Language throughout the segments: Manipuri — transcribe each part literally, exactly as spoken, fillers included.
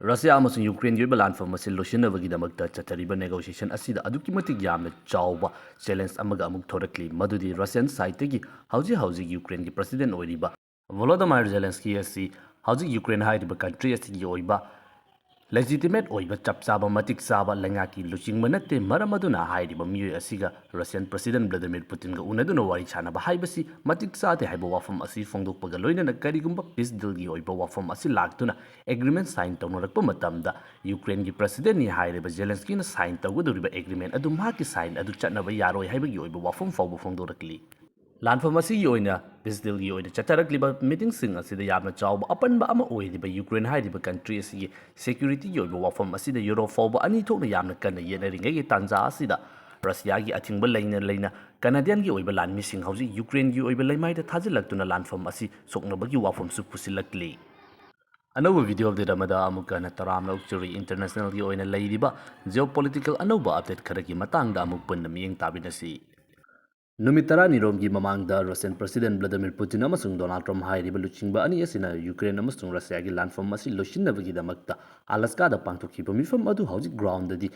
ꯔꯁꯤꯌꯥ ꯑꯃꯁꯨꯡ ꯌꯨꯀ꯭ꯔꯦꯟꯒꯤ ꯑꯣꯏꯕ ꯂꯥꯟꯐꯝ ꯑꯁꯤ ꯂꯣꯏꯁꯤꯟꯅꯕꯒꯤꯗꯃꯛꯇ ꯆꯠꯊꯔꯤꯕ negotiation ꯑꯁꯤꯗ ꯑꯗꯨꯛꯀꯤ ꯃꯇꯤꯛ ꯌꯥꯝꯅ ꯆꯥꯎꯕ challenge ꯑꯃꯒ ꯑꯃꯨꯛ ꯊꯣꯔꯛꯂꯤ, ꯃꯗꯨꯗꯤ Russian sideꯇꯒꯤ ꯍꯧꯖꯤꯛ ꯍꯧꯖꯤꯛ ꯌꯨꯀ꯭ꯔꯦꯟꯒꯤ president ꯑꯣꯏꯔꯤꯕ Volodymyr Zelensky ꯑꯁꯤ ꯍꯧꯖꯤꯛ ꯌꯨꯀ꯭ꯔꯦꯟ ꯍꯥꯏꯔꯤꯕ country ꯑꯁꯤꯒꯤ ꯑꯣꯏꯕ legitimate ꯑꯣꯏꯕ, ꯆꯞ ꯆꯥꯕ, ꯃꯇꯤꯛ ꯆꯥꯕ ꯂꯩꯉꯥꯛꯀꯤ ꯂꯨꯆꯤꯡꯕ ꯅꯠꯇꯦ꯫ ꯃꯔꯝ ꯑꯗꯨꯅ ꯍꯥꯏꯔꯤꯕ ꯃꯤꯑꯣꯏ ꯑꯁꯤꯒ Russian president Vladimir Putinꯒ ꯎꯅꯗꯨꯅ ꯋꯥꯔꯤ ꯁꯥꯟꯅꯕ ꯍꯥꯏꯕꯁꯤ ꯃꯇꯤꯛ ꯆꯥꯗꯦ ꯍꯥꯏꯕ ꯋꯥꯐꯝ ꯑꯁꯤ ꯐꯣꯡꯗꯣꯛꯄꯒ ꯂꯣꯏꯅꯅ ꯀꯔꯤꯒꯨꯝꯕ peace dealꯒꯤ ꯑꯣꯏꯕ ꯋꯥꯐꯝ ꯑꯁꯤ ꯂꯥꯛꯇꯨꯅ agreement sign ꯇꯧꯅꯔꯛꯄ ꯃꯇꯝꯗ ꯌꯨꯀ꯭ꯔꯦꯟꯒꯤ presidentꯅꯤ ꯍꯥꯏꯔꯤꯕ Zelenskyꯅ sign ꯇꯧꯒꯗꯧꯔꯤꯕ agreement ꯑꯗꯨ ꯃꯍꯥꯛꯀꯤ sign ꯑꯗꯨ ꯆꯠꯅꯕ ꯌꯥꯔꯣꯏ ꯍꯥꯏꯕꯒꯤ ꯑꯣꯏꯕ ꯋꯥꯐꯝ ꯐꯥꯎꯕ ꯐꯣꯡꯗꯣꯔꯛꯂꯤ꯫ ꯂꯥꯟꯐꯝ ꯑꯁꯤꯒꯤ ꯑꯣꯏꯅ peace dealꯒꯤ ꯑꯣꯏꯅ ꯆꯠꯊꯔꯛꯂꯤꯕ meetingꯁꯤꯡ ꯑꯁꯤꯗ ꯌꯥꯝꯅ ꯆꯥꯎꯕ ꯑꯄꯟꯕ ꯑꯃ ꯑꯣꯏꯔꯤꯕ ꯌꯨꯀ꯭ꯔꯦꯟ ꯍꯥꯏꯔꯤꯕ country ꯑꯁꯤꯒꯤ securityꯒꯤ ꯑꯣꯏꯕ ꯋꯥꯐꯝ ꯑꯁꯤꯗ ꯌꯨꯔꯣꯞ ꯐꯥꯎꯕ ꯑꯅꯤ ꯊꯣꯛꯅ ꯌꯥꯝꯅ ꯀꯟꯅ ꯌꯦꯠꯅꯔꯤꯉꯩꯒꯤ ꯇꯥꯟꯖꯥ ꯑꯁꯤꯗ ꯔꯁꯤꯌꯥꯒꯤ ꯑꯊꯤꯡꯕ ꯂꯩꯅ ꯂꯩꯅ Canadianꯒꯤ ꯑꯣꯏꯕ ꯂꯥꯟꯃꯤꯁꯤꯡ ꯍꯧꯖꯤꯛ ꯌꯨꯀ꯭ꯔꯦꯟꯒꯤ ꯑꯣꯏꯕ ꯂꯩꯃꯥꯏꯗ ꯊꯥꯖꯤꯜꯂꯛꯇꯨꯅ ꯂꯥꯟꯐꯝ ꯑꯁꯤ ꯁꯣꯛꯅꯕꯒꯤ ꯋꯥꯐꯝꯁꯨ ꯄꯨꯁꯤꯜꯂꯛꯂꯤ꯫ ꯑꯅꯧꯕ video update ꯑꯃꯗ ꯑꯃꯨꯛꯀ ꯍꯟꯅ ꯇꯔꯥꯝꯅ ꯑꯣꯛꯆꯔꯤ꯫ Internationalꯒꯤ ꯑꯣꯏꯅ ꯂꯩꯔꯤꯕ geopolitical ꯑꯅꯧꯕ update ꯈꯔꯒꯤ ꯃꯇꯥꯡꯗ ꯑꯃꯨꯛ ꯄꯨꯟꯅ ꯃꯤꯠꯌꯦꯡ ꯇꯥꯃꯤꯟꯅꯁꯤ꯫ ꯅꯨꯃꯤꯠ ꯇꯔꯥꯅꯤꯔꯣꯝꯒꯤ ꯃꯃꯥꯡꯗ Russian president Vladimir Putin ꯑꯃꯁꯨꯡ Donald Trump ꯍꯥꯏꯔꯤꯕ ꯂꯨꯆꯤꯡꯕ ꯑꯅꯤ ꯑꯁꯤꯅ ꯌꯨꯀ꯭ꯔꯦꯟ ꯑꯃꯁꯨꯡ ꯔꯁꯤꯌꯥꯒꯤ ꯂꯥꯟꯐꯝ ꯑꯁꯤ ꯂꯣꯏꯁꯤꯟꯅꯕꯒꯤꯗꯃꯛꯇ Alaskaꯗ ꯄꯥꯡꯊꯣꯛꯈꯤꯕ ꯃꯤꯐꯝ ꯑꯗꯨ ꯍꯧꯖꯤꯛ groundꯗꯗꯤ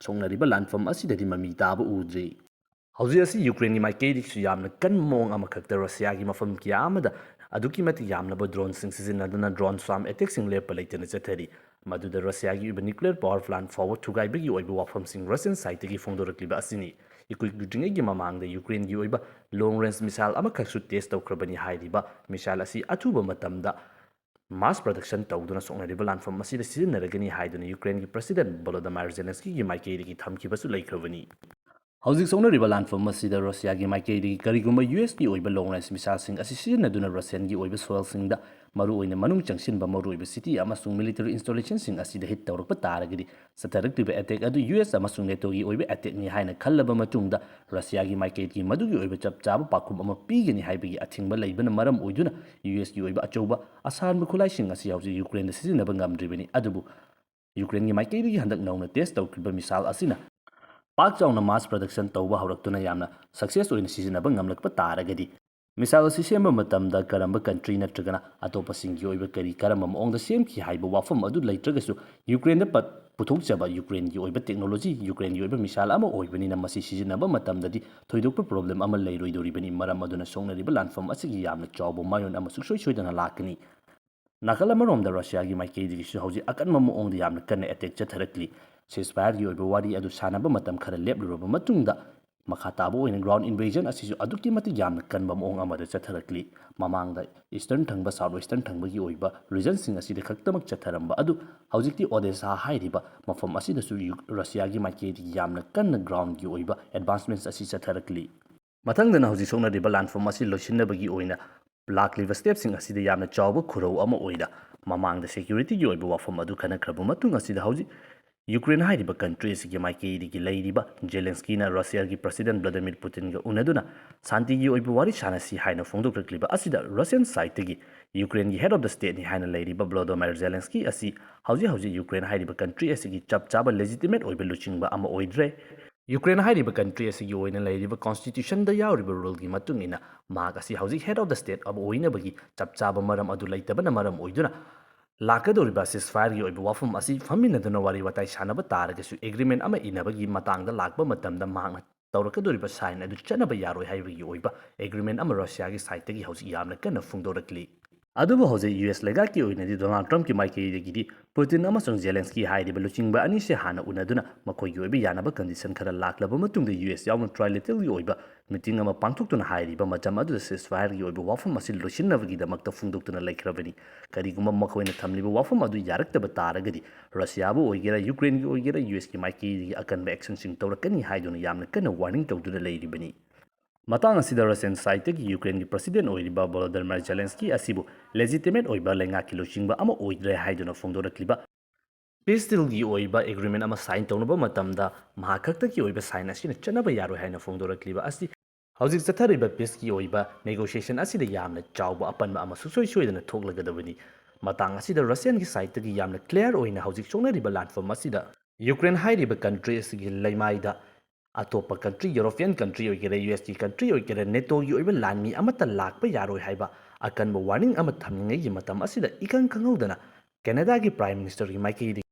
ꯁꯣꯛꯅꯔꯤꯕ ꯂꯥꯟꯐꯝ ꯑꯁꯤꯗꯗꯤ ꯃꯃꯤ ꯇꯥꯕ ꯎꯗ꯭ꯔꯤ꯫ ꯍꯧꯖꯤꯛ ꯑꯁꯤ ꯌꯨꯀ꯭ꯔꯦꯟꯒꯤ ꯃꯥꯏꯀꯩꯗꯒꯤꯁꯨ ꯌꯥꯝꯅ ꯀꯟꯕ ꯃꯑꯣꯡ ꯑꯃꯈꯛꯇ ꯔꯁꯤꯌꯥꯒꯤ ꯃꯐꯝ ꯀꯌꯥ ꯑꯃꯗ ꯑꯗꯨꯛꯀꯤ ꯃꯇꯤꯛ ꯌꯥꯝꯂꯕ droneꯁꯤꯡ ꯁꯤꯖꯤꯟꯅꯗꯨꯅ drone swarm attackꯁꯤꯡ ꯂꯦꯞꯄ ꯂꯩꯇꯅ ꯆꯠꯊꯔꯤ꯫ ꯃꯗꯨꯗ ꯔꯁꯤꯌꯥꯒꯤ ꯑꯣꯏꯕ nuclear power plant ꯐꯥꯎꯕ ꯊꯨꯒꯥꯏꯕꯒꯤ ꯑꯣꯏꯕ ꯋꯥꯐꯝꯁꯤꯡ Russian sideꯇꯒꯤ ꯐꯣꯡꯗꯣꯔꯛꯂꯤꯕ ꯑꯁꯤꯅꯤ꯫ ꯏꯀꯨꯏ ꯀꯨꯏꯗ꯭ꯔꯤꯉꯩꯒꯤ ꯃꯃꯥꯡꯗ ꯌꯨꯀ꯭ꯔꯦꯟꯒꯤ ꯑꯣꯏꯕ long range missile ꯑꯃꯈꯛꯁꯨ test ꯇꯧꯈ꯭ꯔꯕꯅꯤ ꯍꯥꯏꯔꯤꯕ missile ꯑꯁꯤ ꯑꯊꯨꯕ ꯃꯇꯝꯗ mass production ꯇꯧꯗꯨꯅ ꯁꯣꯛꯅꯔꯤꯕ ꯂꯥꯟꯐꯝ ꯑꯁꯤꯗ ꯁꯤꯖꯤꯟꯅꯔꯒꯅꯤ ꯍꯥꯏꯗꯨꯅ ꯌꯨꯀ꯭ꯔꯦꯟꯒꯤ president Volodymyr Zelenskyꯒꯤ ꯃꯥꯏꯀꯩꯗꯒꯤ ꯊꯝꯈꯤꯕꯁꯨ ꯂꯩꯈ꯭ꯔꯕꯅꯤ꯫ ꯍꯧꯖꯤꯛ ꯁꯣꯛꯅꯔꯤꯕ ꯂꯥꯟꯐꯝ ꯑꯁꯤꯗ ꯔꯁꯤꯌꯥꯒꯤ ꯃꯥꯏꯀꯩꯗꯒꯤ ꯀꯔꯤꯒꯨꯝꯕ USꯀꯤ ꯑꯣꯏꯕ long range missileꯁꯤꯡ ꯑꯁꯤ ꯁꯤꯖꯤꯟꯅꯗꯨꯅ Russianꯒꯤ ꯑꯣꯏꯕ soilꯁꯤꯡꯗ, ꯃꯔꯨꯑꯣꯏꯅ ꯃꯅꯨꯡ ꯆꯪꯁꯤꯟꯕ ꯃꯔꯨꯑꯣꯏꯕ city ꯑꯃꯁꯨꯡ military installationꯁꯤꯡ ꯑꯁꯤꯗ hit ꯇꯧꯔꯛꯄ ꯇꯥꯔꯒꯗꯤ, ꯆꯠꯊꯔꯛꯂꯤꯕ attack ꯑꯗꯨ US ꯑꯃꯁꯨꯡ NATOꯒꯤ ꯑꯣꯏꯕ attackꯅꯤ ꯍꯥꯏꯅ ꯈꯜꯂꯕ ꯃꯇꯨꯡꯗ, ꯔꯁꯤꯌꯥꯒꯤ ꯃꯥꯏꯀꯩꯗꯒꯤ ꯃꯗꯨꯒꯤ ꯑꯣꯏꯕ ꯆꯞ ꯆꯥꯕ ꯄꯥꯎꯈꯨꯝ ꯑꯃ ꯄꯤꯒꯅꯤ ꯍꯥꯏꯕꯒꯤ ꯑꯊꯤꯡꯕ ꯂꯩꯕꯅ ꯃꯔꯝ ꯑꯣꯏꯗꯨꯅ USꯀꯤ ꯑꯣꯏꯕ ꯑꯆꯧꯕ ꯑꯁꯥꯟꯕ ꯈꯨꯠꯂꯥꯏꯁꯤꯡ ꯑꯁꯤ ꯍꯧꯖꯤꯛ ꯌꯨꯀ꯭ꯔꯦꯟꯗ ꯁꯤꯖꯤꯟꯅꯕ ꯉꯝꯗ꯭ꯔꯤꯕꯅꯤ꯫ ꯑꯗꯨꯕꯨ ꯌꯨꯀ꯭ꯔꯦꯟꯒꯤ ꯃꯥꯏꯀꯩꯗꯒꯤ ꯍꯟꯗꯛ ꯅꯧꯅ test ꯇꯧꯈꯤꯕ missile ꯑꯁꯤꯅ ꯄꯥꯛ ꯆꯥꯎꯅ mass production ꯇꯧꯕ ꯍꯧꯔꯛꯇꯨꯅ ꯌꯥꯝꯅ success ꯑꯣꯏꯅ ꯁꯤꯖꯤꯟꯅꯕ ꯉꯝꯂꯛꯄ ꯇꯥꯔꯒꯗꯤ, Missile ꯑꯁꯤ ꯁꯦꯝꯕ ꯃꯇꯝꯗ ꯀꯔꯝꯕ country ꯅꯠꯇ꯭ꯔꯒꯅ ꯑꯇꯣꯞꯄꯁꯤꯡꯒꯤ ꯑꯣꯏꯕ ꯀꯔꯤ ꯀꯔꯝꯕ ꯃꯑꯣꯡꯗ ꯁꯦꯝꯈꯤ ꯍꯥꯏꯕ ꯋꯥꯐꯝ ꯑꯗꯨ ꯂꯩꯇ꯭ꯔꯒꯁꯨ, ꯌꯨꯀ꯭ꯔꯦꯟꯗ ꯄ-, ꯄꯨꯊꯣꯛꯆꯕ ꯌꯨꯀ꯭ꯔꯦꯟꯒꯤ ꯑꯣꯏꯕ technology, ꯌꯨꯀ꯭ꯔꯦꯟꯒꯤ ꯑꯣꯏꯕ missile ꯑꯃ ꯑꯣꯏꯕꯅꯤꯅ ꯃꯁꯤ ꯁꯤꯖꯤꯟꯅꯕ ꯃꯇꯝꯗꯗꯤ ꯊꯣꯏꯗꯣꯛꯄ problem ꯑꯃ ꯂꯩꯔꯣꯏꯗꯧꯔꯤꯕꯅꯤ꯫ ꯃꯔꯝ ꯑꯗꯨꯅ ꯁꯣꯛꯅꯔꯤꯕ ꯂꯥꯟꯐꯝ ꯑꯁꯤꯒꯤ ꯌꯥꯝꯅ ꯆꯥꯎꯕ ꯃꯥꯏꯑꯣꯟ ꯑꯃ ꯁꯨꯡꯁꯣꯏ ꯁꯣꯏꯗꯅ ꯂꯥꯛꯀꯅꯤ꯫ ꯅꯥꯀꯜ ꯑꯃꯔꯣꯝꯗ ꯔꯁꯤꯌꯥꯒꯤ ꯃꯥꯏꯀꯩꯗꯒꯤꯁꯨ ꯍꯧꯖꯤꯛ ꯑꯀꯟꯕ ꯃꯑꯣꯡꯗ ꯌꯥꯝꯅ ꯀꯟꯅ attack ꯆꯠꯊꯔꯛꯂꯤ꯫ Ceasefire ꯒꯤ ꯑꯣꯏꯕ ꯋꯥꯔꯤ ꯑꯗꯨ ꯁꯥꯟꯅꯕ ꯃꯇꯝ ꯈꯔ ꯂꯦꯞꯂꯨꯔꯕ ꯃꯇꯨꯡꯗ, ꯃꯈꯥ ꯇꯥꯕ ꯑꯣꯏꯅ ground invasion ꯑꯁꯤꯁꯨ ꯑꯗꯨꯛꯀꯤ ꯃꯇꯤꯛ ꯌꯥꯝꯅ ꯀꯟꯕ ꯃꯑꯣꯡ ꯑꯃꯗ ꯆꯠꯊꯔꯛꯂꯤ꯫ ꯃꯃꯥꯡꯗ Eastern ꯊꯪꯕ, South Western ꯊꯪꯕꯒꯤ ꯑꯣꯏꯕ region ꯁꯤꯡ ꯑꯁꯤꯗ ꯈꯛꯇꯃꯛ ꯆꯠꯊꯔꯝꯕ ꯑꯗꯨ ꯍꯧꯖꯤꯛꯇꯤ Odessa ꯍꯥꯏꯔꯤꯕ ꯃꯐꯝ ꯑꯁꯤꯗꯁꯨ ꯌꯨ-, ꯔꯁꯤꯌꯥꯒꯤ ꯃꯥꯏꯀꯩꯗꯒꯤ ꯌꯥꯝꯅ ꯀꯟꯅ ground ꯀꯤ ꯑꯣꯏꯕ advancements ꯑꯁꯤ ꯆꯠꯊꯔꯛꯂꯤ꯫ ꯃꯊꯪꯗꯅ ꯍꯧꯖꯤꯛ ꯁꯣꯛꯅꯔꯤꯕ ꯂꯥꯟꯐꯝ ꯑꯁꯤ ꯂꯣꯏꯁꯤꯟꯅꯕꯒꯤ ꯑꯣꯏꯅ ꯂꯥꯛꯂꯤꯕ step ꯁꯤꯡ ꯑꯁꯤꯗ ꯌꯥꯝꯅ ꯆꯥꯎꯕ ꯈꯨꯔꯧ ꯑꯃ ꯑꯣꯏꯅ ꯃꯃꯥꯡꯗ security ꯒꯤ ꯑꯣꯏꯕ ꯋꯥꯐꯝ ꯑꯗꯨ ꯈꯟꯅꯈ꯭ꯔꯕ ꯃꯇꯨꯡ ꯑꯁꯤꯗ ꯍꯧꯖꯤꯛ ꯌꯨꯀ꯭ꯔꯦꯟ ꯍꯥꯏꯔꯤꯕ country ꯑꯁꯤꯒꯤ ꯃꯥꯏꯀꯩꯗꯒꯤ ꯂꯩꯔꯤꯕ ꯖꯦꯂꯦꯟꯁꯀꯤꯅ ꯔꯁꯤꯌꯥꯒꯤ President Vladimir Putin ꯒ ꯎꯅꯗꯨꯅ ꯁꯥꯟꯇꯤꯒꯤ ꯑꯣꯏꯕ ꯋꯥꯔꯤ ꯁꯥꯟꯅꯁꯤ ꯍꯥꯏꯅ ꯐꯣꯡꯗꯣꯛꯂꯛꯂꯤꯕ ꯑꯁꯤꯗ Russian side ꯇꯒꯤ ꯌꯨꯀ꯭ꯔꯦꯟꯒꯤ head of the state ꯅꯤ ꯍꯥꯏꯅ ꯂꯩꯔꯤꯕ Volodymyr Zelensky ꯑꯁꯤ ꯍꯧꯖꯤꯛ ꯍꯧꯖꯤꯛ ꯌꯨꯀ꯭ꯔꯦꯟ ꯍꯥꯏꯔꯤꯕ country ꯑꯁꯤꯒꯤ ꯆꯞ ꯆꯥꯕ legitimate ꯑꯣꯏꯕ ꯂꯨꯆꯤꯡꯕ ꯑꯃ ꯑꯣꯏꯗ꯭ꯔꯦ꯫ ꯌꯨꯀ꯭ꯔꯦꯟ ꯍꯥꯏꯔꯤꯕ country ꯑꯁꯤꯒꯤ ꯑꯣꯏꯅ ꯂꯩꯔꯤꯕ constitution ꯗ ꯌꯥꯎꯔꯤꯕ rule ꯒꯤ ꯃꯇꯨꯡ ꯏꯟꯅ ꯃꯍꯥꯛ ꯑꯁꯤ ꯍꯧꯖꯤꯛ head of the state ꯑꯃ ꯑꯣꯏꯅꯕꯒꯤ ꯆꯞ ꯆꯥꯕ ꯃꯔꯝ ꯑꯗꯨ ꯂꯩꯇꯕꯅ ꯃꯔꯝ ꯑꯣꯏꯗꯨꯅ ꯂꯥꯛꯀꯗꯧꯔꯤꯕ ceasefire ꯒꯤ ꯑꯣꯏꯕ ꯋꯥꯐꯝ ꯑꯁꯤ ꯐꯝꯃꯤꯟꯅꯗꯨꯅ ꯋꯥꯔꯤ ꯋꯥꯇꯥꯏ ꯁꯥꯟꯅꯕ ꯇꯥꯔꯒꯁꯨ agreement ꯑꯃ ꯏꯅꯕꯒꯤ ꯃꯇꯥꯡꯗ ꯂꯥꯛꯄ ꯃꯇꯝꯗ ꯃꯍꯥꯛꯅ ꯇꯧꯔꯛꯀꯗꯧꯔꯤꯕ sign ꯑꯗꯨ ꯆꯠꯅꯕ ꯌꯥꯔꯣꯏ ꯍꯥꯏꯕꯒꯤ ꯑꯣꯏꯕ agreement ꯑꯃ ꯔꯁꯤꯌꯥꯒꯤ side ꯇꯒꯤ ꯍꯧꯖꯤꯛ ꯌꯥꯝꯅ ꯀꯟꯅ ꯐꯣꯡꯗꯣꯔꯛꯂꯤ꯫ ꯑꯗꯨꯕꯨ ꯍꯧꯖꯤꯛ ꯌꯨ ꯑꯦꯁ ꯂꯩꯉꯥꯛꯀꯤ ꯑꯣꯏꯅꯗꯤ ꯗꯣꯅꯥꯜꯗ ꯇ꯭ꯔꯝꯞꯀꯤ ꯃꯥꯏꯀꯩꯗꯒꯤꯗꯤ ꯄꯨꯇꯤꯟ ꯑꯃꯁꯨꯡ ꯖꯦꯂꯦꯟꯁꯀꯤ ꯍꯥꯏꯔꯤꯕ ꯂꯨꯆꯤꯡꯕ ꯑꯅꯤꯁꯦ ꯍꯥꯟꯅ ꯎꯅꯗꯨꯅ ꯃꯈꯣꯏꯒꯤ ꯑꯣꯏꯕ ꯌꯥꯅꯕ condition ꯈꯔ ꯂꯥꯛꯂꯕ ꯃꯇꯨꯡꯗ ꯌꯨ ꯑꯦꯁ ꯌꯥꯎꯅ trilateral ꯒꯤ ꯑꯣꯏꯕ meeting ꯑꯃ ꯄꯥꯡꯊꯣꯛꯇꯨꯅ ꯍꯥꯏꯔꯤꯕ ꯃꯇꯝ ꯑꯗꯨꯗ ceasefire ꯒꯤ ꯑꯣꯏꯕ ꯋꯥꯐꯝ ꯑꯁꯤ ꯂꯣꯏꯁꯤꯟꯅꯕꯒꯤꯗꯃꯛꯇ ꯐꯣꯡꯗꯣꯛꯇꯨꯅ ꯂꯩꯈ꯭ꯔꯕꯅꯤ꯫ ꯀꯔꯤꯒꯨꯝꯕ ꯃꯈꯣꯏꯅ ꯊꯝꯂꯤꯕ ꯋꯥꯐꯝ ꯑꯗꯨ ꯌꯥꯔꯛꯇꯕ ꯇꯥꯔꯒꯗꯤ ꯔꯁꯤꯌꯥꯕꯨ ꯑꯣꯏꯒꯦꯔꯥ ꯌꯨꯀ꯭ꯔꯦꯟꯒꯤ ꯑꯣꯏꯒꯦꯔꯥ ꯌꯨ ꯑꯦꯁꯀꯤ ꯃꯥꯏꯀꯩꯗꯒꯤ ꯑꯀꯟꯕ action ꯁꯤꯡ ꯇꯧꯔꯛꯀꯅꯤ ꯍꯥꯏꯗꯨꯅ ꯌꯥꯝꯅ ꯀꯟꯅ warning ꯇꯧꯗꯨꯅ ꯂꯩꯔꯤꯕꯅꯤ꯫ ꯃꯇꯥꯡ ꯑꯁꯤꯗ Russian side ꯇꯒꯤ ꯌꯨꯀ꯭ꯔꯦꯟꯒꯤ President ꯑꯣꯏꯔꯤꯕ ꯚꯣꯂꯣꯗꯤꯃꯤꯔ ꯖꯦꯂꯦꯟꯁꯀꯤ ꯑꯁꯤꯕꯨ legitimate ꯑꯣꯏꯕ ꯂꯩꯉꯥꯛꯀꯤ ꯂꯨꯆꯤꯡꯕ ꯑꯃ ꯑꯣꯏꯗ꯭ꯔꯦ ꯍꯥꯏꯗꯨꯅ ꯐꯣꯡꯗꯣꯔꯛꯂꯤꯕ peace deal ꯒꯤ ꯑꯣꯏꯕ agreement ꯑꯃ sign ꯇꯧꯅꯕ ꯃꯇꯝꯗ ꯃꯍꯥꯛ ꯈꯛꯇꯒꯤ ꯑꯣꯏꯕ sign ꯑꯁꯤꯅ ꯆꯠꯅꯕ ꯌꯥꯔꯣꯏ ꯍꯥꯏꯅ ꯐꯣꯡꯗꯣꯔꯛꯂꯤꯕ ꯑꯁꯤ ꯍꯧꯖꯤꯛ ꯆꯠꯊꯔꯤꯕ peace ꯀꯤ ꯑꯣꯏꯕ negotiation ꯑꯁꯤꯗ ꯌꯥꯝꯅ ꯆꯥꯎꯕ ꯑꯄꯟꯕ ꯑꯃ ꯁꯨꯡꯁꯣꯏ ꯁꯣꯏꯗꯅ ꯊꯣꯛꯂꯒꯗꯕꯅꯤ꯫ ꯃꯇꯥꯡ ꯑꯁꯤꯗ Russian ꯒꯤ side ꯇꯒꯤ ꯌꯥꯝꯅ clear ꯑꯣꯏꯅ ꯍꯧꯖꯤꯛ ꯁꯣꯛꯅꯔꯤꯕ ꯂꯥꯟꯐꯝ ꯑꯁꯤꯗ ꯌꯨꯀ꯭ꯔꯦꯟ ꯍꯥꯏꯔꯤꯕ country ꯑꯁꯤꯒꯤ ꯂꯩꯃꯥꯏꯗ ꯑꯇꯣꯞꯄ country, European country ꯑꯣꯏꯒꯦꯔꯥ, ꯌꯨ ꯑꯦꯁꯀꯤ country ꯑꯣꯏꯒꯦꯔꯥ, ꯅꯦꯇꯣꯒꯤ ꯑꯣꯏꯕ ꯂꯥꯟꯃꯤ ꯑꯃꯠꯇ ꯂꯥꯛꯄ ꯌꯥꯔꯣꯏ ꯍꯥꯏꯕ ꯑꯀꯟꯕ warning ꯑꯃ ꯊꯝꯂꯤꯉꯩꯒꯤ ꯃꯇꯝ ꯑꯁꯤꯗ ꯏꯈꯪ ꯈꯪꯍꯧꯗꯅ ꯀꯦꯅꯥꯗꯥꯒꯤ Prime Ministerꯒꯤ ꯃꯥꯏꯀꯩꯗꯒꯤ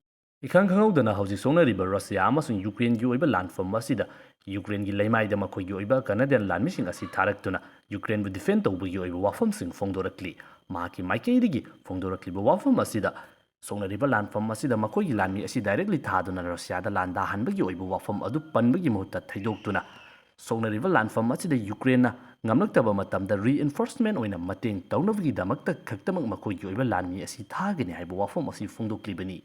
ꯏꯈꯪ ꯈꯪꯍꯧꯗꯅ ꯍꯧꯖꯤꯛ ꯁꯣꯛꯅꯔꯤꯕ ꯔꯁꯤꯌꯥ ꯑꯃꯁꯨꯡ ꯌꯨꯀ꯭ꯔꯦꯟꯒꯤ ꯑꯣꯏꯕ ꯂꯥꯟꯐꯝ ꯑꯁꯤꯗ ꯌꯨꯀ꯭ꯔꯦꯟꯒꯤ ꯂꯩꯃꯥꯏꯗ ꯃꯈꯣꯏꯒꯤ ꯑꯣꯏꯕ ꯀꯅꯥꯗꯤꯌꯟ ꯂꯥꯟꯃꯤꯁꯤꯡ ꯑꯁꯤ ꯊꯥꯔꯛꯇꯨꯅ ꯌꯨꯀ꯭ꯔꯦꯟꯕꯨ defend ꯇꯧꯕꯒꯤ ꯑꯣꯏꯕ ꯋꯥꯐꯝꯁꯤꯡ ꯐꯣꯡꯗꯣꯔꯛꯂꯤ꯫ ꯃꯍꯥꯛꯀꯤ ꯃꯥꯏꯀꯩꯗꯒꯤ ꯐꯣꯡꯗꯣꯔꯛꯂꯤꯕ ꯋꯥꯐꯝ ꯑꯁꯤꯗ ꯁꯣꯛꯅꯔꯤꯕ ꯂꯥꯟꯐꯝ ꯑꯁꯤꯗ ꯃꯈꯣꯏꯒꯤ ꯂꯥꯟꯃꯤ ꯑꯁꯤ directly ꯊꯥꯗꯨꯅ ꯔꯁꯤꯌꯥꯗ ꯂꯥꯟꯗꯥꯍꯟꯕꯒꯤ ꯑꯣꯏꯕ ꯋꯥꯐꯝ ꯑꯗꯨ ꯄꯟꯕꯒꯤ ꯃꯍꯨꯠꯇ ꯊꯩꯗꯣꯛꯇꯨꯅ ꯁꯣꯛꯅꯔꯤꯕ ꯂꯥꯟꯐꯝ ꯑꯁꯤꯗ ꯌꯨꯀ꯭ꯔꯦꯟꯅ ꯉꯝꯂꯛꯇꯕ ꯃꯇꯝꯗ reinforcement ꯑꯣꯏꯅ ꯃꯇꯦꯡ ꯇꯧꯅꯕꯒꯤꯗꯃꯛꯇ ꯈꯛꯇꯃꯛ ꯃꯈꯣꯏꯒꯤ ꯑꯣꯏꯕ ꯂꯥꯟꯃꯤ ꯑꯁꯤ ꯊꯥꯒꯅꯤ ꯍꯥꯏꯕ ꯋꯥꯐꯝ ꯑꯁꯤ ꯐꯣꯡꯗꯣꯛꯂꯤꯕꯅꯤ꯫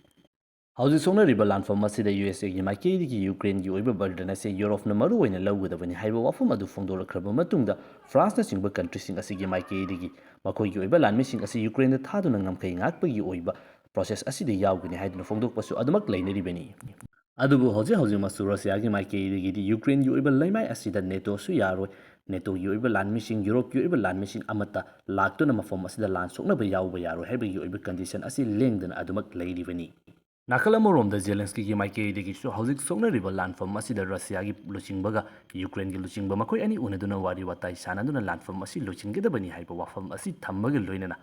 ꯍꯧꯖꯤꯛ ꯁꯣꯛꯅꯔꯤꯕ ꯂꯥꯟꯐꯝ ꯑꯁꯤꯗ ꯌꯨ ꯑꯦꯁ ꯑꯦꯒꯤ ꯃꯥꯏꯀꯩꯗꯒꯤ ꯌꯨꯀ꯭ꯔꯦꯟꯒꯤ ꯑꯣꯏꯕ burden ꯑꯁꯤ ꯌꯨꯔꯣꯞꯅ ꯃꯔꯨ ꯑꯣꯏꯅ ꯂꯧꯒꯗꯕꯅꯤ ꯍꯥꯏꯕ ꯋꯥꯐꯝ ꯑꯗꯨ ꯐꯣꯡꯗꯣꯔꯛꯈ꯭ꯔꯕ ꯃꯇꯨꯡꯗ ꯐ꯭ꯔꯥꯟꯁꯅꯆꯤꯡꯕ countryꯁꯤꯡ ꯑꯁꯤꯒꯤ ꯃꯥꯏꯀꯩꯗꯒꯤ ꯃꯈꯣꯏꯒꯤ ꯑꯣꯏꯕ ꯂꯥꯟꯃꯤꯁꯤꯡ ꯑꯁꯤ ꯌꯨꯀ꯭ꯔꯦꯟꯗ ꯊꯥꯗꯨꯅ ꯉꯝꯈꯩ ꯉꯥꯛꯄꯒꯤ ꯑꯣꯏꯕ process ꯑꯁꯤꯗ ꯌꯥꯎꯒꯅꯤ ꯍꯥꯏꯗꯨꯅ ꯐꯣꯡꯗꯣꯛꯄꯁꯨ ꯑꯗꯨꯃꯛ ꯂꯩꯅꯔꯤꯕꯅꯤ꯫ ꯑꯗꯨꯕꯨ ꯍꯧꯖꯤꯛ ꯍꯧꯖꯤꯛꯃꯛꯁꯨ ꯔꯁꯤꯌꯥꯒꯤ ꯃꯥꯏꯀꯩꯗꯒꯤꯗꯤ ꯌꯨꯀ꯭ꯔꯦꯟꯒꯤ ꯑꯣꯏꯕ ꯂꯩꯃꯥꯏ ꯑꯁꯤꯗ ꯅꯦꯇꯣꯁꯨ ꯌꯥꯔꯣꯏ, ꯅꯦꯇꯣꯒꯤ ꯑꯣꯏꯕ ꯂꯥꯟꯃꯤꯁꯤꯡ, ꯌꯨꯔꯣꯞꯀꯤ ꯑꯣꯏꯕ ꯂꯥꯟꯃꯤꯁꯤꯡ ꯑꯃꯠꯇ ꯂꯥꯛꯇꯨꯅ ꯃꯐꯝ ꯑꯁꯤꯗ ꯂꯥꯟ ꯁꯣꯛꯅꯕ ꯌꯥꯎꯕ ꯌꯥꯔꯣꯏ ꯍꯥꯏꯕꯒꯤ ꯑꯣꯏꯕ condition ꯑꯁꯤ ꯂꯦꯡꯗꯅ ꯑꯗꯨꯃꯛ ꯂꯩꯔꯤꯕꯅꯤ꯫ ꯅꯥꯀꯜ ꯑꯃꯔꯣꯝꯗ ꯖꯦꯂꯦꯟꯁꯀꯤꯒꯤ ꯃꯥꯏꯀꯩꯗꯒꯤꯁꯨ ꯍꯧꯖꯤꯛ ꯁꯣꯛꯅꯔꯤꯕ ꯂꯥꯟꯐꯝ ꯑꯁꯤꯗ ꯔꯁꯤꯌꯥꯒꯤ ꯂꯨꯆꯤꯡꯕꯒ ꯌꯨꯀ꯭ꯔꯦꯟꯒꯤ ꯂꯨꯆꯤꯡꯕ ꯃꯈꯣꯏ ꯑꯅꯤ ꯎꯅꯗꯨꯅ ꯋꯥꯔꯤ ꯋꯥꯇꯥꯏ ꯁꯥꯟꯅꯗꯨꯅ ꯂꯥꯟꯐꯝ ꯑꯁꯤ ꯂꯣꯏꯁꯤꯟꯒꯗꯕꯅꯤ ꯍꯥꯏꯕ ꯋꯥꯐꯝ ꯑꯁꯤ ꯊꯝꯕꯒ ꯂꯣꯏꯅꯅ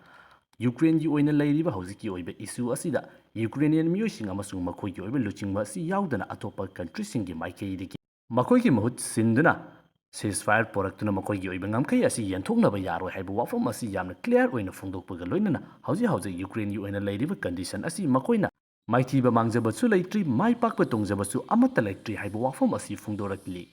ꯌꯨꯀ꯭ꯔꯦꯟꯒꯤ ꯑꯣꯏꯅ ꯂꯩꯔꯤꯕ ꯍꯧꯖꯤꯛꯀꯤ ꯑꯣꯏꯕ issue ꯑꯁꯤꯗ ꯌꯨꯀ꯭ꯔꯦꯅꯤꯌꯟ ꯃꯤꯑꯣꯏꯁꯤꯡ ꯑꯃꯁꯨꯡ ꯃꯈꯣꯏꯒꯤ ꯑꯣꯏꯕ ꯂꯨꯆꯤꯡꯕ ꯑꯁꯤ ꯌꯥꯎꯗꯅ ꯑꯇꯣꯞꯄ countryꯁꯤꯡꯒꯤ ꯃꯥꯏꯀꯩꯗꯒꯤ ꯃꯈꯣꯏꯒꯤ ꯃꯍꯨꯠ ꯁꯤꯟꯗꯨꯅ ceasefire ꯄꯨꯔꯛꯇꯨꯅ ꯃꯈꯣꯏꯒꯤ ꯑꯣꯏꯕ ꯉꯝꯈꯩ ꯑꯁꯤ ꯌꯦꯟꯊꯣꯛꯅꯕ ꯌꯥꯔꯣꯏ ꯍꯥꯏꯕ ꯋꯥꯐꯝ ꯑꯁꯤ ꯌꯥꯝꯅ clear ꯑꯣꯏꯅ ꯐꯣꯡꯗꯣꯛꯄꯒ ꯂꯣꯏꯅꯅ ꯍꯧꯖꯤꯛ ꯍꯧꯖꯤꯛ ꯌꯨꯀ꯭ꯔꯦꯟꯒꯤ ꯑꯣꯏꯅ ꯂꯩꯔꯤꯕ condition ꯑꯁꯤ ꯃꯈꯣꯏꯅ ꯃꯥꯏꯊꯤꯕ ꯃꯥꯡꯖꯕꯁꯨ ꯂꯩꯇ꯭ꯔꯤ, ꯃꯥꯏ ꯄꯥꯛꯄ ꯇꯣꯡꯖꯕꯁꯨ ꯑꯃꯠꯇ ꯂꯩꯇ꯭ꯔꯤ ꯍꯥꯏꯕ ꯋꯥꯐꯝ ꯑꯁꯤ ꯐꯣꯡꯗꯣꯔꯛꯂꯤ꯫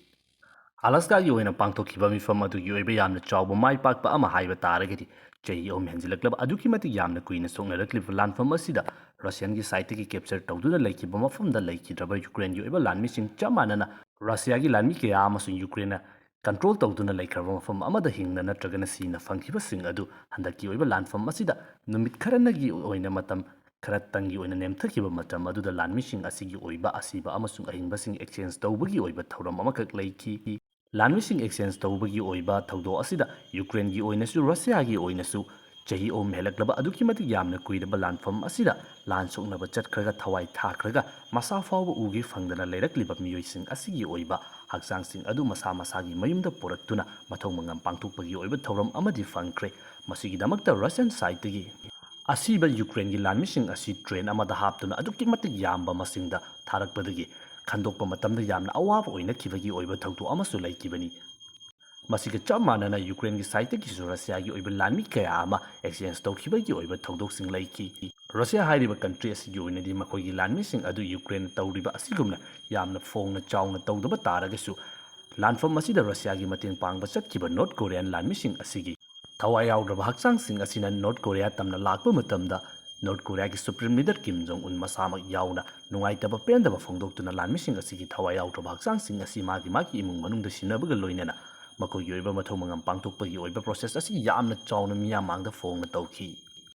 ꯑꯂꯥꯁꯀꯥꯒꯤ ꯑꯣꯏꯅ ꯄꯥꯡꯊꯣꯛꯈꯤꯕ ꯃꯤꯐꯝ ꯑꯗꯨꯒꯤ ꯑꯣꯏꯕ ꯌꯥꯝꯅ ꯆꯥꯎꯕ ꯃꯥꯏ ꯄꯥꯛꯄ ꯑꯃ ꯍꯥꯏꯕ ꯇꯥꯔꯒꯗꯤ, ꯆꯍꯤ ꯑꯍꯨꯝ ꯍꯦꯟꯖꯤꯜꯂꯛꯂꯕ ꯑꯗꯨꯛꯀꯤ ꯃꯇꯤꯛ ꯌꯥꯝꯅ ꯀꯨꯏꯅ ꯁꯣꯛꯅꯔꯛꯂꯤꯕ ꯂꯥꯟꯐꯝ ꯑꯁꯤꯗ ꯔꯁꯤꯌꯟꯒꯤ sideꯇꯒꯤ capture ꯇꯧꯗꯨꯅ ꯂꯩꯈꯤꯕ ꯃꯐꯝꯗ ꯂꯩꯈꯤꯗ꯭ꯔꯕ ꯌꯨꯀ꯭ꯔꯦꯟꯒꯤ ꯑꯣꯏꯕ ꯂꯥꯟꯃꯤꯁꯤꯡ ꯆꯞ ꯃꯥꯟꯅꯅ ꯔꯁꯤꯌꯥꯒꯤ ꯂꯥꯟꯃꯤ ꯀꯌꯥ ꯑꯃꯁꯨꯡ ꯌꯨꯀ꯭ꯔꯦꯟꯅ control ꯇꯧꯗꯨꯅ ꯂꯩꯈ꯭ꯔꯕ ꯃꯐꯝ ꯑꯃꯗ ꯍꯤꯡꯅ ꯅꯠꯇ꯭ꯔꯒꯅ ꯁꯤꯅ ꯐꯪꯈꯤꯕꯁꯤꯡ ꯑꯗꯨ ꯍꯟꯗꯛꯀꯤ ꯑꯣꯏꯕ ꯂꯥꯟꯐꯝ ꯑꯁꯤꯗ ꯅꯨꯃꯤꯠ ꯈꯔꯅꯒꯤ ꯑꯣꯏꯅ ꯃꯇꯝ ꯈꯔꯇꯪꯒꯤ ꯑꯣꯏꯅ ꯅꯦꯝꯊꯈꯤꯕ ꯃꯇꯝ ꯑꯗꯨꯗ ꯂꯥꯟꯃꯤꯁꯤꯡ ꯑꯁꯤꯒꯤ ꯑꯣꯏꯕ ꯑꯁꯤꯕ ꯑꯃꯁꯨꯡ ꯑꯍꯤꯡꯕꯁꯤꯡ exchange ꯇꯧꯕꯒꯤ ꯑꯣꯏꯕ ꯊꯧꯔꯝ ꯑꯃꯈꯛ ꯂꯩꯈꯤ꯫ ꯂꯥꯟꯃꯤꯁꯤꯡ exchange ꯇꯧꯕꯒꯤ ꯑꯣꯏꯕ ꯊꯧꯗꯣꯛ ꯑꯁꯤꯗ ꯌꯨꯀ꯭ꯔꯦꯟꯒꯤ ꯑꯣꯏꯅꯁꯨ ꯔꯁꯤꯌꯥꯒꯤ ꯑꯣꯏꯅꯁꯨ ꯆꯍꯤ ꯑꯍꯨꯝ ꯍꯦꯜꯂꯛꯂꯕ ꯑꯗꯨꯛꯀꯤ ꯃꯇꯤꯛ ꯌꯥꯝꯅ ꯀꯨꯏꯔꯕ ꯂꯥꯟꯐꯝ ꯑꯁꯤꯗ ꯂꯥꯟ ꯁꯣꯛꯅꯕ ꯆꯠꯈ꯭ꯔꯒ ꯊꯋꯥꯏ ꯊꯥꯈ꯭ꯔꯒ ꯃꯁꯥ ꯐꯥꯎꯕ ꯎꯒꯦ ꯐꯪꯗꯅ ꯂꯩꯔꯛꯂꯤꯕ ꯃꯤꯑꯣꯏꯁꯤꯡ ꯑꯁꯤꯒꯤ ꯑꯣꯏꯕ ꯍꯛꯆꯥꯡꯁꯤꯡ ꯑꯗꯨ ꯃꯁꯥ ꯃꯁꯥꯒꯤ ꯃꯌꯨꯝꯗ ꯄꯨꯔꯛꯇꯨꯅ ꯃꯊꯧ ꯃꯉꯝ ꯄꯥꯡꯊꯣꯛꯄꯒꯤ ꯑꯣꯏꯕ ꯊꯧꯔꯝ ꯑꯃꯗꯤ ꯐꯪꯈ꯭ꯔꯦ꯫ ꯃꯁꯤꯒꯤꯗꯃꯛꯇ Russian sideꯇꯒꯤ ꯑꯁꯤꯕ ꯌꯨꯀ꯭ꯔꯦꯟꯒꯤ ꯂꯥꯟꯃꯤꯁꯤꯡ ꯑꯁꯤ train ꯑꯃꯗ ꯍꯥꯞꯇꯨꯅ ꯑꯗꯨꯛꯀꯤ ꯃꯇꯤꯛ ꯌꯥꯝꯕ ꯃꯁꯤꯡꯗ ꯊꯥꯔꯛꯄꯗꯒꯤ ꯈꯟꯗꯣꯛꯄ ꯃꯇꯝꯗ ꯌꯥꯝꯅ ꯑꯋꯥꯕ ꯑꯣꯏꯅꯈꯤꯕꯒꯤ ꯑꯣꯏꯕ ꯊꯧꯗꯣꯛ ꯑꯃꯁꯨ ꯂꯩꯈꯤꯕꯅꯤ꯫ ꯃꯁꯤꯒ ꯆꯞ ꯃꯥꯟꯅꯅ ꯌꯨꯀ꯭ꯔꯦꯟꯒꯤ sideꯇꯒꯤꯁꯨ ꯔꯁꯤꯌꯥꯒꯤ ꯑꯣꯏꯕ ꯂꯥꯟꯃꯤ ꯀꯌꯥ ꯑꯃ exchange ꯇꯧꯈꯤꯕꯒꯤ ꯑꯣꯏꯕ ꯊꯧꯗꯣꯛꯁꯤꯡ ꯂꯩꯈꯤ꯫ ꯔꯁꯤꯌꯥ ꯍꯥꯏꯔꯤꯕ country ꯑꯁꯤꯒꯤ ꯑꯣꯏꯅꯗꯤ ꯃꯈꯣꯏꯒꯤ ꯂꯥꯟꯃꯤꯁꯤꯡ ꯑꯗꯨ ꯌꯨꯀ꯭ꯔꯦꯟꯅ ꯇꯧꯔꯤꯕ ꯑꯁꯤꯒꯨꯝꯅ ꯌꯥꯝꯅ ꯐꯣꯡꯅ ꯆꯥꯎꯅ ꯇꯧꯗꯕ ꯇꯥꯔꯒꯁꯨ, ꯂꯥꯟꯐꯝ ꯑꯁꯤꯗ ꯔꯁꯤꯌꯥꯒꯤ ꯃꯇꯦꯡ ꯄꯥꯡꯕ ꯆꯠꯈꯤꯕ North Korean ꯂꯥꯟꯃꯤꯁꯤꯡ ꯑꯁꯤꯒꯤ ꯊꯋꯥꯏ ꯌꯥꯎꯗ꯭ꯔꯕ ꯍꯛꯆꯥꯡꯁꯤꯡ ꯑꯁꯤꯅ North Korea ꯇꯝꯅ ꯂꯥꯛꯄ ꯃꯇꯝꯗ, North Koreaꯒꯤ Supreme Leader Kim Jong Un ꯃꯁꯥꯃꯛ ꯌꯥꯎꯅ ꯅꯨꯡꯉꯥꯏꯇꯕ ꯄꯦꯟꯗꯕ ꯐꯣꯡꯗꯣꯛꯇꯨꯅ ꯂꯥꯟꯃꯤꯁꯤꯡ ꯑꯁꯤꯒꯤ ꯊꯋꯥꯏ ꯌꯥꯎꯗ꯭ꯔꯕ ꯍꯛꯆꯥꯡꯁꯤꯡ ꯑꯁꯤ ꯃꯥꯒꯤ ꯃꯥꯒꯤ ꯏꯃꯨꯡ ꯃꯅꯨꯡꯗ ꯁꯤꯟꯅꯕꯒ ꯂꯣꯏꯅꯅ ꯃꯈꯣꯏꯒꯤ ꯑꯣꯏꯕ ꯃꯊꯧ ꯃꯉꯝ ꯄꯥꯡꯊꯣꯛꯄꯒꯤ ꯑꯣꯏꯕ process ꯑꯁꯤ ꯌꯥꯝꯅ ꯆꯥꯎꯅ ꯃꯤꯌꯥꯝ ꯃꯥꯡꯗ ꯐꯣꯡꯅ ꯇꯧꯈꯤ꯫